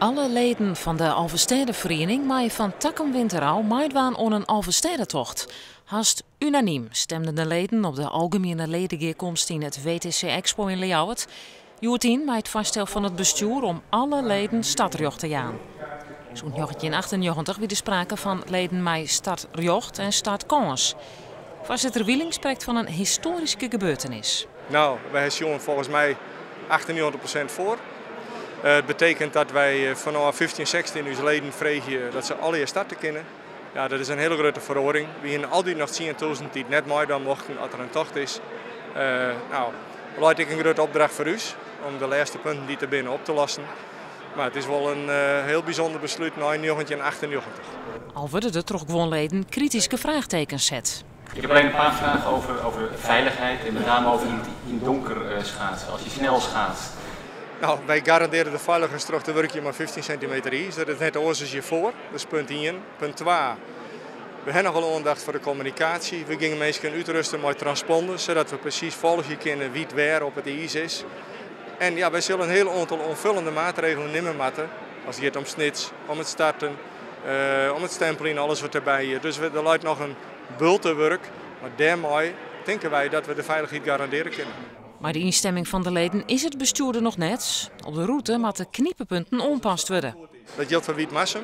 Alle leden fan de Alvestêdeferiening meie fan takom winter ôf meidwaan oan in Alvestêdetocht. Hast unanym stimden de leden op de algemiene ledegearkomste yn it WTC Expo yn Ljouwert hjoed yn mei it foarstel fan it bestjoer om alle leden startrjocht te jaan. Sûnt 1998 wie der sprake fan leden mei startrjocht en startkâns. Foarsitter Wieling sprekt fan in histoaryske gebeurtenis. Nou, wy hawwe folgens my 98% foar. It betekent dat wy fanôf 15, 16 ús leden freegje dat se allegear starte kinne. Ja, dat is in hiele grutte feroaring. Wy hiene altyd noch 10.000 dy't net meidwaan mochten as der in tocht is. Nou, leit ek in grutte opdracht foar ús om de lêste punten dy't der binne op te lossen. Mar it is wol in hiel bysûnder beslút nei 1998. Al wurde der troch guon leden krityske fraachtekens set. Ik heb alleen een paar vragen over veiligheid en met name over in het donker schaatsen. Als je snel schaatst. Nou, wy garandearje de feiligens troch te wurkjen mei 15 sintimeter iis. Dat is net oars as hjirfoar. Dat is punt 1. Punt 2. We hawwe noch wol oandacht foar de kommunikaasje. We geane minsken útruste mei transponders, sadat we presys folgje kinne wa't wêr op it iis is. En ja, wy sille in hiel oantal oanfoljende maatregelen nimme moatte. As it giet om Snits, om it starten, om it stimpeljen, alles wat derby is. Dus der leit noch in bulte wurk, mar dêrmei tinke wy dat we de feilichheid garandearje kinne. Mei de ynstimming fan de leden is it bestjoer der noch net. Op de rûte moatte knipepunten oanpast wurde. Dat jildt foar Wytmarsum.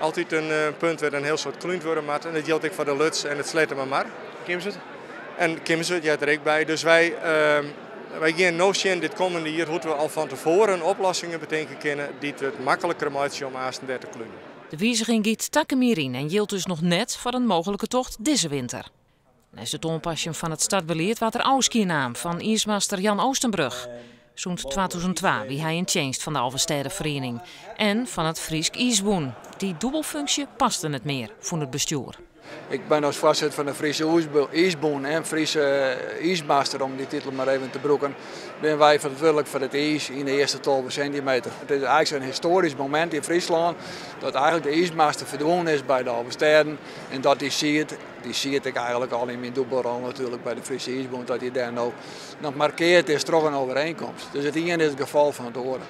Altyd in punt wêr't in hiel soad klúnd wurde moat. En dat jildt ek foar de Luts en it Sleattemermar. Kimswert? En Kimswert heart der ek by. Dus wy geane no sjen dit kommende jier hoe't we al fan tefoaren oplossingen betinke kinne dy't it makliker meitsje om aansten dêr te klunen. De wiziging giet takom jier yn en jildt dus noch net foar in mooglike tocht dizze winter. Neist it oanpassen fan it startbelied waard der ôfskie naam fan iismaster Jan Oostenbrug. Sûnt 2002 wie hy yn tsjinst fan de Alvestêdeferiening en fan it Frysk Iisbûn. Dy dûbelfunksje paste net mear, fûn it bestjoer. Ik bin as foarsitter fan de Fryske Iisbûn en Fryske iismaster, om dy titel mar even te brûken, binne wy ferantwurdlik foar it iis yn de earste 12 sintimeter. It is eigentlik in histoarysk momint yn Fryslân dat eigentlik de iismaster ferdwûn is by de Alvestêden en dat dy siet ek eigentlik al yn myn dûbelrol natuerlik by de Fryske Iisbûn, dat dy dêr no noch markeard is troch in oerienkomst. Dus it ien is it gefolch fan it oare.